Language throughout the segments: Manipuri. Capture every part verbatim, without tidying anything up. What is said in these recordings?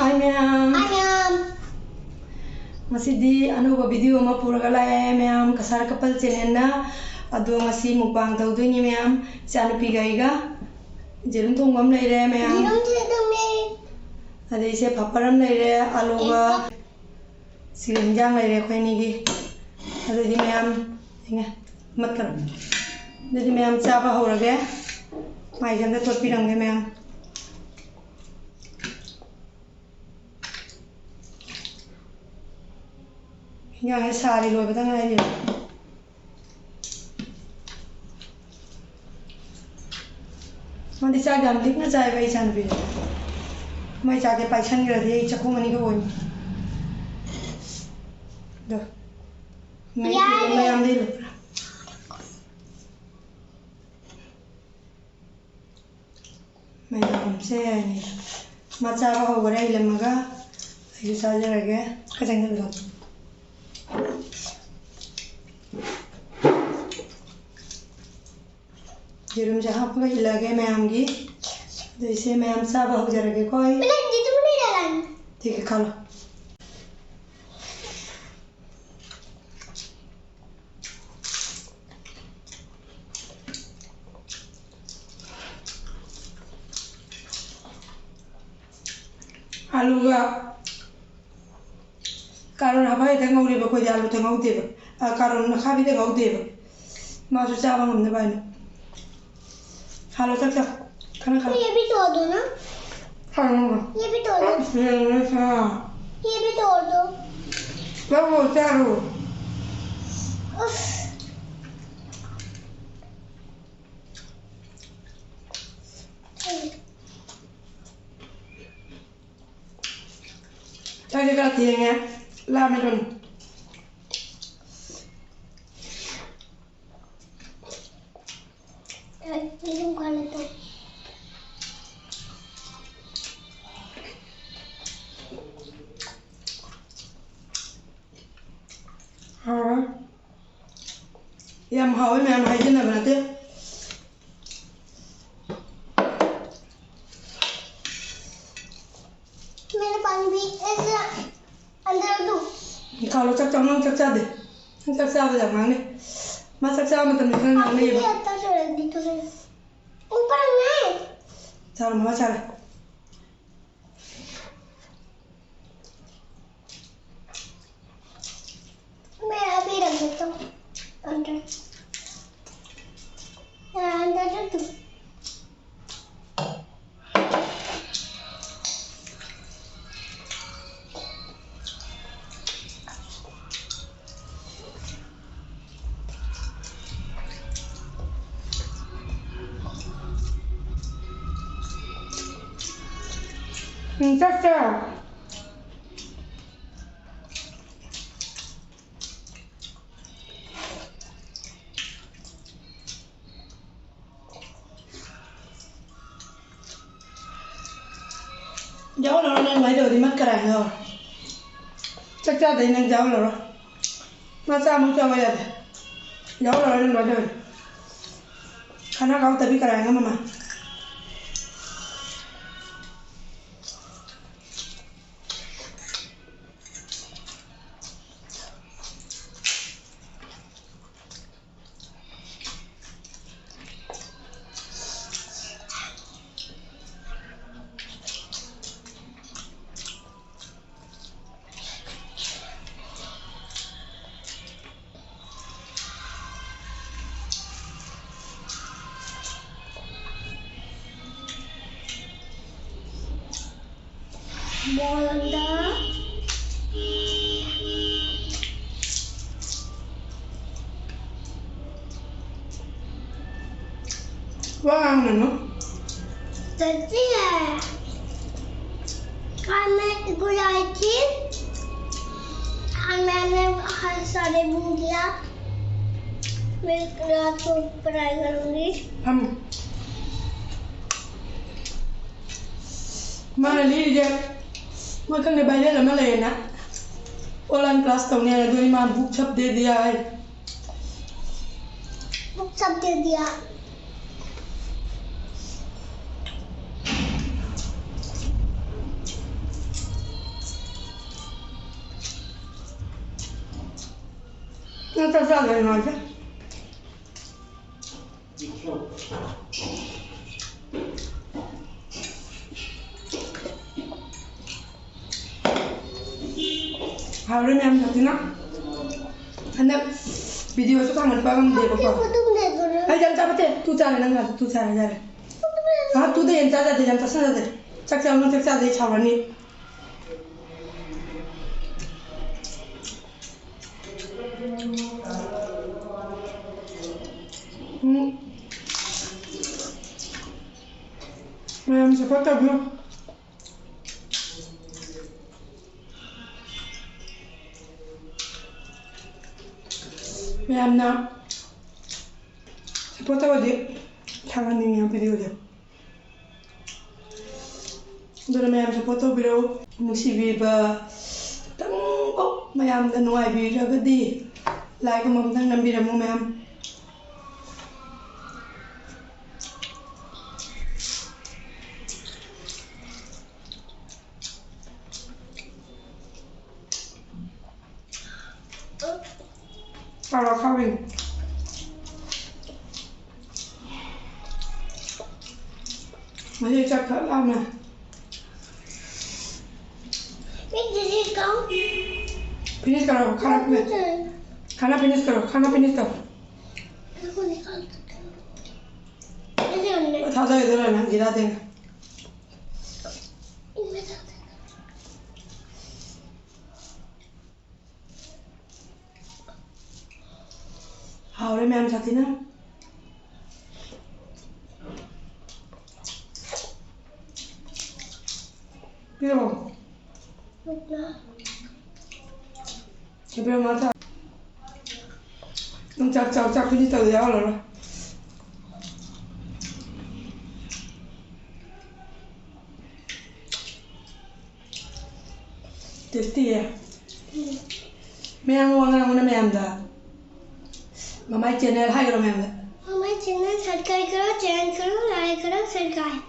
ꯍꯥꯏ ꯃꯌꯥꯝ꯫ ꯍꯥꯏ ꯃꯌꯥꯝ꯫ ꯉꯁꯤꯗꯤ ꯑꯅꯧꯕ video ꯑꯃ ꯄꯨꯔꯒ ꯂꯥꯛꯑꯦ ꯃꯌꯥꯝ, ꯀꯁꯥꯔ ꯀꯄꯜ channelꯅ꯫ ꯑꯗꯣ ꯉꯁꯤ mukbang ꯇꯧꯗꯣꯏꯅꯤ ꯃꯌꯥꯝ, ꯏꯆꯥꯅꯨꯄꯤꯒ ꯑꯩꯒ꯫ ꯌꯦꯔꯨꯝ ꯊꯣꯡꯕ ꯑꯃ ꯂꯩꯔꯦ ꯃꯌꯥꯝ꯫ ꯌꯦꯔꯨꯝ ꯊꯣꯡꯉꯦ꯫ ꯑꯗꯩ ꯏꯆꯦ ꯄꯥꯄꯔ ꯑꯃ ꯂꯩꯔꯦ, ꯑꯂꯨꯒ꯫ ꯑꯦ, ꯁꯤꯒ ꯍꯤꯟꯖꯥꯡ ꯂꯩꯔꯦ ꯑꯩꯈꯣꯏ ꯑꯅꯤꯒꯤ꯫ ꯑꯗꯨꯗꯤ ꯃꯌꯥꯝ, ꯌꯦꯡꯉꯦ, ꯃꯠ ꯀꯔꯝ꯫ ꯑꯗꯨꯗꯤ ꯃꯌꯥꯝ ꯆꯥꯕ ꯍꯧꯔꯒꯦ꯫ ꯃꯥꯏꯁꯦ ꯑꯝꯇ ꯇꯣꯠꯄꯤꯔꯝꯒꯦ ꯃꯌꯥꯝ꯫ ꯍꯤꯟꯖꯥꯡꯁꯦ ꯁꯥꯔꯤ ꯂꯣꯏꯕꯗ ꯉꯥꯏꯔꯤ꯫ ꯃꯥꯗꯤ ꯆꯥꯛ ꯌꯥꯝ ꯂꯤꯛꯅ ꯆꯥꯏꯕ, ꯑꯩ ꯏꯆꯥꯅꯨꯄꯤꯗꯣ꯫ ꯃꯥꯏ ꯆꯥꯛꯁꯦ ꯄꯥꯏꯁꯟꯈ꯭ꯔꯗꯤ ꯑꯩ ꯆꯥꯛꯈꯨꯝ ꯑꯅꯤꯒ ꯑꯣꯏꯅꯤ꯫ ꯑꯗꯣ, ꯃꯌꯥꯝ ꯌꯥꯔꯦ꯫ ꯃꯌꯥꯝꯗꯤ ꯃꯌꯥꯝꯁꯦ ꯃꯆꯥꯒ ꯍꯧꯈꯔꯦ ꯏꯂꯝꯃꯒ꯫ ꯑꯩꯁꯨ ꯆꯥꯖꯔꯒꯦ꯫ ꯈꯔ ꯆꯪꯁꯤꯜꯂꯣ꯫ ꯌꯦꯔꯨꯝꯁꯦ ꯍꯥꯞꯄꯒ ꯏꯜꯂꯛꯑꯒꯦ ꯃꯌꯥꯝꯒꯤ꯫ ꯑꯗꯣ ꯏꯆꯦ ꯃꯌꯥꯝ ꯆꯥꯕ ꯍꯧꯖꯔꯒꯦꯀꯣ ꯑꯩ꯫ ꯃꯤꯅꯠ ꯅꯤꯐꯨ ꯂꯩꯔꯦ꯫ ꯊꯤꯒꯦ ꯈꯜꯂꯣ꯫ ꯑꯂꯨꯒ ꯀꯥꯔꯣꯠ ꯍꯥꯞꯄ ꯍꯦꯛꯇ ꯉꯧꯔꯦꯕ ꯑꯩꯈꯣꯏꯗꯤ, ꯑꯂꯨ ꯊꯪꯍꯧꯗꯦꯕ꯫ ꯑ, ꯀꯥꯔꯣꯠ ꯑꯈꯥꯕꯤꯗ ꯉꯧꯗꯦꯕ꯫ ꯃꯥꯁꯨ ꯆꯥꯕ ꯉꯝꯅꯕ ꯍꯥꯏꯅ꯫ ꯍꯥꯜꯂꯣ, ꯆꯥꯛ ꯆꯥꯎ꯫ ꯈꯔ ꯈꯔ꯫ ये भी तोड़ दो ना। ꯍꯥꯜꯂꯣ꯫ ये भी तोड़ दो। ꯎꯝ, ꯎꯝ, ꯎꯝ, ꯎꯝ꯫ ये भी तोड़ दो। ꯂꯧꯔꯣ, ꯆꯥꯔꯣ꯫ उफ। ꯆꯥꯛꯁꯦ ꯈꯔ ꯊꯦꯡꯉꯦ, ꯂꯥꯝꯃꯦ ꯑꯗꯨꯅ꯫ ꯍꯥꯎꯋꯦ꯫ ꯌꯥꯝ ꯍꯥꯎꯋꯦ ꯃꯌꯥꯝ, ꯍꯥꯏꯖꯟꯅꯕ ꯅꯠꯇꯦ꯫ मेरा ꯃꯤ ꯑꯦꯁ ꯑꯟꯗꯔꯗꯨ꯫ ꯀꯥꯂꯣ ꯆꯥꯛ ꯆꯥꯎ, ꯅꯪ ꯆꯥꯛ ꯆꯥꯗꯦ꯫ ꯅꯪ ꯆꯥꯛ ꯆꯥꯕꯗ ꯌꯥꯝ ꯉꯥꯡꯅꯩ꯫ ꯃꯥ ꯆꯥꯛ ꯆꯥꯕ ꯃꯇꯝꯗ ꯈꯔ ꯉꯥꯡꯅꯩꯌꯦꯕ꯫ ꯑꯩꯗꯤ ꯑꯇꯥ ꯆꯥꯔꯗꯤ ꯊꯣꯛꯑꯦ꯫ ꯎꯄꯔ ꯉꯥꯏ꯫ ꯆꯥꯔꯣ, ꯃꯃꯥ ꯆꯥꯔꯦ꯫ मैं अभी रख देता हूँ अंदर। हाँ, अंदर रख दो। ꯎꯝ, ꯆꯠꯁꯦ꯫ ꯌꯥꯎꯍꯜꯂꯔꯣꯏ, ꯅꯪ ꯑꯗꯨꯃꯥꯏꯅ ꯇꯧꯔꯗꯤ ꯃꯠ ꯀꯔꯥꯏꯅꯣ? ꯆꯥꯛ ꯆꯥꯗꯩ ꯅꯪ ꯌꯥꯎꯍꯜꯂꯔꯣꯏ꯫ ꯃꯆꯥ ꯑꯃꯨꯛ ꯆꯥꯕ ꯌꯥꯗꯦ꯫ ꯌꯥꯎꯍꯜꯂꯔꯣꯏ ꯅꯪ ꯑꯗꯨꯃꯥꯏꯅ ꯇꯧꯔꯗꯤ꯫ खाना खाओ तभी कराएंगे मम्मा। ꯃꯣꯜꯗ ꯋꯥ ꯉꯥꯡꯒꯅꯨ꯫ ꯆꯠꯁꯤ ꯌꯥꯏ꯫ ꯀꯥꯟꯅ ꯒꯨꯂꯥꯏ ꯊꯤ꯫ ꯀꯥꯟꯅ ꯍꯥꯏ ꯁꯥꯔꯦ ꯕꯨꯡꯗꯤꯌꯥ꯫ मैं रात को पढ़ाई करूंगी। ꯐꯝꯃꯨ꯫ ꯃꯥꯅ ꯂꯤꯔꯤꯁꯦ ꯃꯣꯏ ꯈꯪꯗꯦ, viral ꯑꯃ ꯂꯩꯌꯦꯅ꯫ Online class ꯇꯧꯅꯤ ꯍꯥꯏꯅ, ꯑꯗꯨ ꯏꯃꯥ book सब दे दिया है। Book सब दे दिया। ꯅꯪ ꯆꯥꯛ ꯆꯥꯗ꯭ꯔꯦ ꯅꯨꯡꯉꯥꯏꯇꯦ꯫ ꯍꯥꯎꯔꯦ ꯃꯌꯥꯝ ꯁꯥꯊꯤꯅ꯫ ꯍꯟꯗꯛ ꯚꯤꯗꯤꯑꯣꯁꯨ ꯊꯥꯡꯒꯠꯄ ꯉꯝꯗꯦꯕꯀꯣ꯫ ꯑꯩ ꯌꯥꯝ ꯆꯥꯕ ꯅꯠꯇꯦ꯫ ꯇꯨ ꯆꯥꯔꯦ ꯅꯪ ꯉꯥꯗꯣ꯫ ꯇꯨ ꯆꯥꯔꯦ ꯌꯥꯔꯦ꯫ ꯑꯥ, ꯇꯨꯗ ꯌꯥꯝ ꯆꯥꯖꯗꯦ, ꯌꯥꯝ ꯆꯥꯁꯟꯅꯗꯦ꯫ ꯆꯥꯛ ꯆꯥꯕ ꯅꯪ ꯆꯥꯛ ꯆꯥꯗꯦ ꯑꯩ ꯁꯥꯎꯔꯅꯤ꯫ ꯎꯝ꯫ ꯃꯌꯥꯝ support ꯇꯧꯕꯤꯌꯨ꯫ ꯃꯌꯥꯝꯅ support ꯇꯧꯔꯗꯤ ꯊꯥꯒꯠꯅꯤꯡꯉꯦ ꯚꯤꯗꯤꯑꯣꯁꯦ꯫ ꯑꯗꯨꯅ ꯃꯌꯥꯝ support ꯇꯧꯕꯤꯔꯛꯎ꯫ ꯅꯨꯡꯁꯤꯕꯤꯕ ꯈꯤꯇꯪꯐꯥꯎ ꯃꯌꯥꯝꯅ ꯅꯨꯡꯉꯥꯏꯕꯤꯔꯒꯗꯤ like ꯑꯃꯃꯝꯇꯪ ꯅꯝꯕꯤꯔꯝꯃꯨ ꯃꯌꯥꯝ꯫ ꯆꯥꯔꯣ, ꯈꯥꯕꯤ꯫ ꯉꯁꯤ ꯆꯥꯛ ꯈꯔ ꯂꯥꯝꯃꯦ꯫ Finish ꯇꯧꯔꯣ, ꯈꯔ finish꯫ ꯈꯔ finish ꯇꯧꯔꯣ, ꯈꯔ finish ꯇꯧꯔꯣ꯫ ꯊꯥꯖꯔꯦꯗꯅ ꯅꯪ ꯏꯔꯥꯗꯦꯅ꯫ ꯍꯥꯎꯔꯦ ꯃꯌꯥꯝ ꯁꯥꯊꯤꯅ꯫ ꯄꯤꯔꯛꯑꯣ꯫ ꯄꯤꯔꯛꯑꯣ, ꯃꯥ ꯆꯥ-, ꯅꯪ ꯆꯥꯛ ꯆꯥꯎ, ꯆꯥꯛ ꯈꯨꯗꯤ ꯇꯧꯗ ꯌꯥꯎꯍꯜꯂꯔꯣꯏ꯫ Tasty ꯌꯦ꯫ ꯃꯌꯥꯝ ꯋꯥ ꯉꯥꯡꯉꯨꯅ ꯃꯌꯥꯝꯗ꯫ ꯃꯃꯥꯏ channel ꯍꯥꯏꯈ꯭ꯔꯣ ꯃꯌꯥꯝꯗ꯫ ꯃꯃꯥꯏ channel subscribe ꯀꯔꯣ, share ꯀꯔꯣ, like ꯀꯔꯣ, subscribe꯫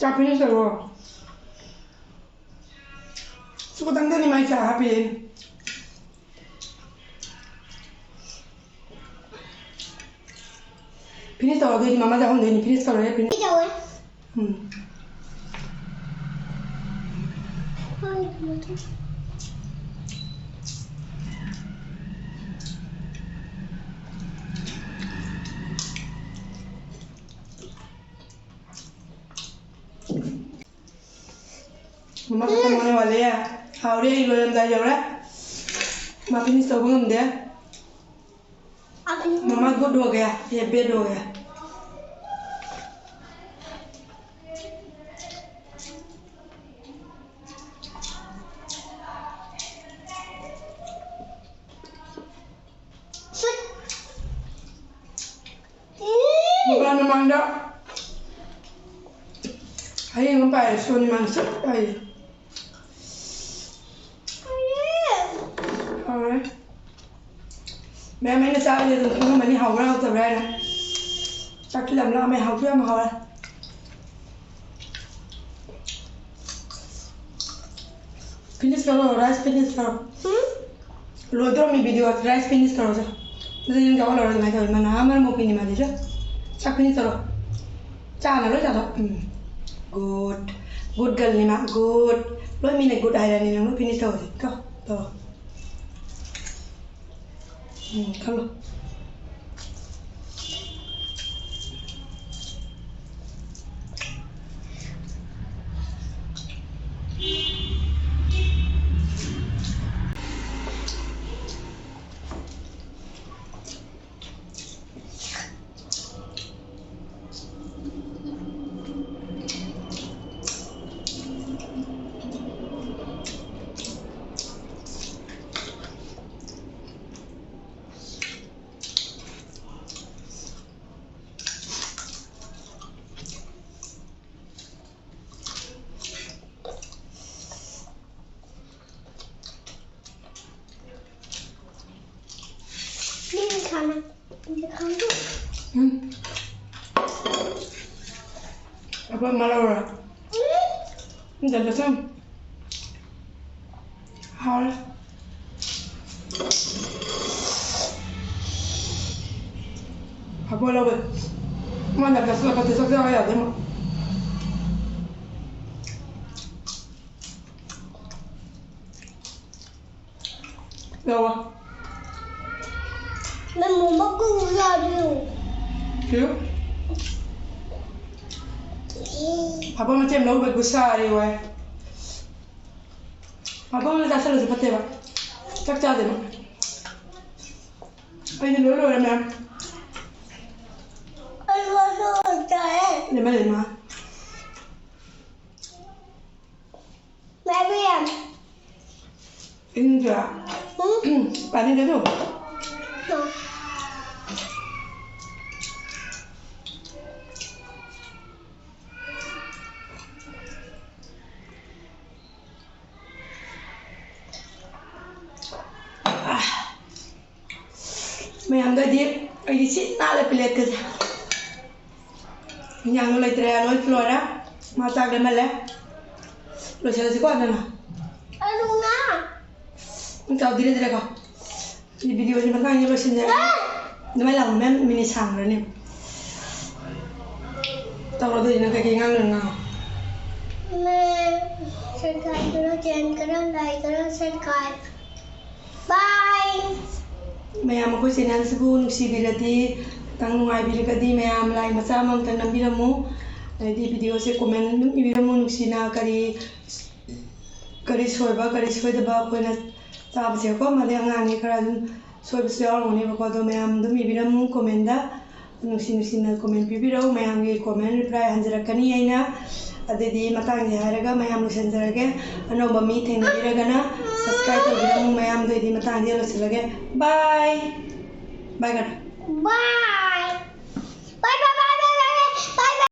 ꯆꯥꯛ finish ꯇꯧꯔꯣ꯫ ꯁꯨ ꯈꯇꯪꯗꯅꯤ ꯃꯥꯏ ꯆꯥ ꯍꯥꯞꯄꯤꯔꯛꯏꯅꯦ꯫ Finish ꯇꯧꯔꯒꯦꯗꯤ ꯃꯃꯥ ꯆꯥꯍꯟꯗꯣꯏꯅꯤ꯫ Finish ꯇꯧꯔꯒꯦ꯫ Finish ꯀꯩꯗꯧꯋꯦ? ꯎꯝ꯫ ꯃꯃꯥ ꯈꯛꯇ ꯃꯉꯣꯟꯗ ꯋꯥꯠꯂꯦ꯫ ꯍꯥꯎꯔꯦ, ꯑꯩ ꯂꯣꯏꯔꯝꯗꯥꯏ ꯌꯧꯔꯦ꯫ ꯃꯥ finish ꯇꯧꯕ ꯉꯝꯗꯦ꯫ मम्मा good हो गया, ये bad हो गया। ꯃꯄꯥꯟ ꯃꯃꯥꯡꯗ ꯍꯌꯦꯡ ꯑꯃ ꯄꯥꯏꯔꯦ, ꯁꯣꯟ ꯃꯥꯟ ꯆꯠ ꯍꯥꯏꯌꯦ꯫ ꯍꯥꯎꯔꯦ꯫ ꯃꯌꯥꯝ ꯑꯩꯅ ꯆꯥꯕꯗꯤ ꯑꯗꯨꯝ ꯈꯪꯉꯝꯃꯅꯤ, ꯍꯥꯎꯕ꯭ꯔꯥ ꯍꯥꯎꯇꯕ꯭ꯔꯥ ꯍꯥꯏꯅ꯫ ꯆꯥꯛꯇꯤ ꯌꯥꯝ ꯂꯥꯝꯃꯦ, ꯍꯥꯎꯁꯨ ꯌꯥꯝ ꯍꯥꯎꯔꯦ꯫ Finish ꯇꯧꯔꯣ, rice finish ꯇꯧꯔꯣ꯫ ꯍꯨꯝ? ꯂꯣꯏꯗꯧꯔꯝꯃꯤ video, rice finish ꯇꯧꯔꯣ, ꯆꯣ꯫ ꯑꯗꯨꯗꯤ ꯅꯪ ꯆꯥꯎꯍꯜꯂꯔꯣꯏ ꯑꯗꯨꯃꯥꯏꯅ ꯇꯧꯔꯗꯤ꯫ ꯃꯅꯥ ꯃꯔꯝ ꯃꯣꯛꯄꯤꯅꯤ ꯃꯥꯗꯤ, ꯆꯣ꯫ ꯆꯥꯛ finish ꯇꯧꯔꯣ꯫ ꯆꯥꯅ ꯂꯣꯏ ꯆꯥꯊꯣꯛ꯫ ꯎꯝ꯫ Good꯫ Good girlꯅꯤ ꯃꯥ꯫ Good꯫ ꯂꯣꯏ ꯃꯤꯅ good ꯍꯥꯏꯔꯅꯤ ꯅꯪ ꯂꯣꯏ finish ꯇꯧꯔꯗꯤ꯫ ꯀꯣ? ꯇꯧꯔꯣ꯫ ꯎꯝ, ꯈꯜꯂꯣ꯫ ꯑꯩꯈꯣꯏ ꯃꯔꯧꯔ? ꯏꯟꯖꯜꯂꯁꯨ ꯍꯥꯎꯔꯦ꯫ ꯐꯕꯣ ꯂꯧꯋꯦ꯫ ꯃꯥꯅ ꯆꯥꯁꯤꯜꯂꯛꯄꯗ ꯆꯥꯛ ꯆꯥꯕ ꯌꯥꯗꯦ ꯑꯃꯨꯛ꯫ ꯂꯧꯋꯣ꯫ ꯃꯦꯃꯨ ꯃꯀꯨ ꯆꯥꯕꯤꯌꯨ꯫ ꯀꯩꯅꯣ? ꯐꯕꯣ ꯃꯆꯦꯝ ꯂꯧꯕ ꯒꯨꯁꯥꯔꯤ ꯋꯥꯏ꯫ ꯐꯕꯣ ꯑꯃ ꯆꯥꯁꯤꯜꯂꯁꯨ ꯐꯠꯇꯦꯕ꯫ ꯆꯥꯛ ꯆꯥꯗꯦꯕ꯫ ꯑꯩꯗꯤ ꯂꯣꯏ ꯂꯣꯏꯔꯦ ꯃꯌꯥꯝ꯫ ꯑꯩ ꯂꯣꯏ ꯂꯣꯏꯔꯦ ꯆꯥꯔꯦ꯫ Lemon lemon. ꯃꯌꯥꯝ ꯃꯌꯥꯝ꯫ ꯏꯟꯗ꯭ꯔꯥ? ꯎꯝ? ꯄꯥꯅꯤꯗ ꯇꯧ꯫ ꯎꯝ꯫ ꯃꯌꯥꯝꯗꯗꯤ ꯑꯩꯗꯤ ꯁꯤ ꯅꯥꯜꯂꯦ ꯄ꯭ꯂꯦꯠꯀꯁꯦ꯫ ꯏꯟꯖꯥꯡꯗꯣ ꯂꯩꯇ꯭ꯔꯦ, ꯂꯣꯏ ꯂꯣꯏꯔꯦ꯫ ꯃꯥ ꯆꯥꯛ ꯂꯦꯝꯍꯜꯂꯦ꯫ ꯂꯣꯏꯁꯤꯜꯂꯁꯤꯀꯣ ꯑꯗꯨꯅ꯫ ꯑꯂꯨ ꯉꯥ꯫ ꯅꯪ ꯆꯥꯎ ꯙꯤꯔꯦ ꯙꯤꯔꯦ ꯀꯣ꯫ ꯁꯤ ꯚꯤꯗꯤꯑꯣꯁꯤ ꯃꯇꯥꯡꯁꯤꯗ ꯂꯣꯏꯁꯤꯟꯖꯔꯒꯦ꯫ ꯑꯗꯨꯃꯥꯏꯅ ꯂꯥꯎꯅꯨ ꯃꯦꯝ, ꯃꯤꯅꯤꯠ ꯁꯥꯡꯈ꯭ꯔꯅꯤ꯫ ꯇꯧꯔꯣ ꯑꯗꯨꯗꯤ ꯅꯪ ꯀꯩꯀꯩ ꯉꯥꯡꯗꯣꯏꯅꯣ ꯉꯥꯡꯉꯣ꯫ ꯃꯦꯝ, subscribe ꯈꯔꯣ, channel ꯈꯔꯣ, like ꯈꯔꯣ, subscribe꯫ Bye꯫ ꯃꯌꯥꯝ ꯑꯩꯈꯣꯏ ꯆꯦꯅꯦꯜꯁꯤꯕꯨ ꯅꯨꯡꯁꯤꯕꯤꯔꯗꯤ, ꯈꯤꯇꯪ ꯅꯨꯡꯉꯥꯏꯕꯤꯔꯒꯗꯤ ꯃꯌꯥꯝ like ꯃꯆꯥ ꯑꯃꯃꯝꯇꯪ ꯅꯝꯕꯤꯔꯝꯃꯨ꯫ ꯑꯗꯩꯗꯤ ꯚꯤꯗꯤꯑꯣꯁꯦ comment ꯑꯗꯨꯝ ꯏꯕꯤꯔꯝꯃꯨ, ꯅꯨꯡꯁꯤꯅ ꯀꯔꯤ, ꯀꯔꯤ ꯁꯣꯏꯕ, ꯀꯔꯤ ꯁꯣꯏꯗꯕ ꯑꯩꯈꯣꯏꯅ ꯆꯥꯕꯁꯦꯀꯣ, ꯃꯥꯗꯤ ꯑꯉꯥꯡꯅꯤ ꯈꯔ ꯑꯗꯨꯝ ꯁꯣꯏꯕꯁꯨ ꯌꯥꯎꯔꯝꯒꯅꯦꯕꯀꯣ, ꯑꯗꯣ ꯃꯌꯥꯝ ꯑꯗꯨꯝ ꯏꯕꯤꯔꯝꯃꯨ comment꯫ ꯅꯨꯡꯁꯤ ꯅꯨꯡꯁꯤꯅ comment ꯄꯤꯕꯤꯔꯛꯎ꯫ ꯃꯌꯥꯝꯒꯤ comment reply ꯍꯟꯖꯔꯛꯀꯅꯤ ꯑꯩꯅ꯫ ꯑꯗꯨꯗꯤ ꯃꯇꯥꯡꯁꯦ ꯍꯥꯏꯔꯒ ꯃꯌꯥꯝ ꯂꯣꯏꯁꯤꯟꯖꯔꯒꯦ꯫ ꯑꯅꯧꯕ ꯃꯤ ꯊꯦꯡꯅꯕꯤꯔꯒꯅ subscribe ꯇꯧꯕꯤꯔꯝꯃꯨ꯫ ꯃꯌꯥꯝꯗꯣ ꯑꯩꯗꯤ ꯃꯇꯥꯡꯁꯤꯗ ꯂꯣꯏꯁꯤꯜꯂꯒꯦ꯫ Bye꯫ Bye ꯀꯔ꯫ Bye꯫